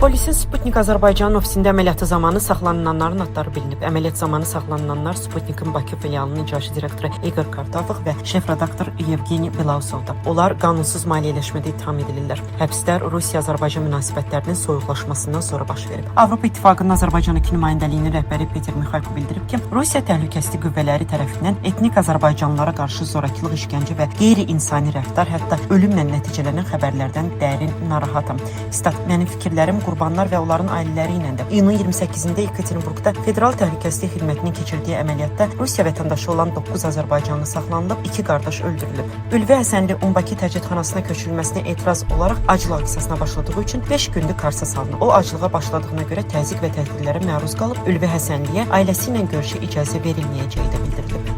Polisin Sputnik Azərbaycanın ofisində əməliyyatı zamanı saxlanılanların adları bilinib. Əməliyyat zamanı saxlanılanlar Sputnikin Bakı filialının icraçı direktoru Igor Kartavov və şef redaktor Yevgeni Belausovdur. Onlar qanunsuz maliyyələşmədə ittiham edilirlər. Həbslər Rusiya-Azərbaycan münasibətlərinin soyuqlaşmasından sonra baş verib. Avropa İttifaqının Azərbaycandakı nümayəndəliyinin rəhbəri Peter Mixayko bildirib ki, Rusiya təhlükəsizlik qüvvələri tərəfindən etnik azərbaycanlılara qarşı zorakılıq, işgəncə və qeyri-insani rəftar, hətta ölümlə nəticələnən xəbərlərdən dərin narahatam. Stat: Mənim fikirlərim qurbanlar və onların ailələri iləndir. İyunun 28-də Yekaterinburqda Federal Təhlükəsizlik Xidmətinin keçirdiyi əməliyyatda Rusiya vətəndaşı olan 9 azərbaycanlı saxlanılıb, 2 qardaş öldürülüb. Ülvi Həsənli Bakı təcridxanasına köçürülməsinə etiraz olaraq aclıq aksiyasına başladığı üçün 5 gündür karsa salınıb. O aclığa başladığına görə təzyiq və təhdidlərə məruz qalıb. Ülvi Həsənliyə ailəsi ilə görüşə icazə verilməyəcəyi də bildirilib.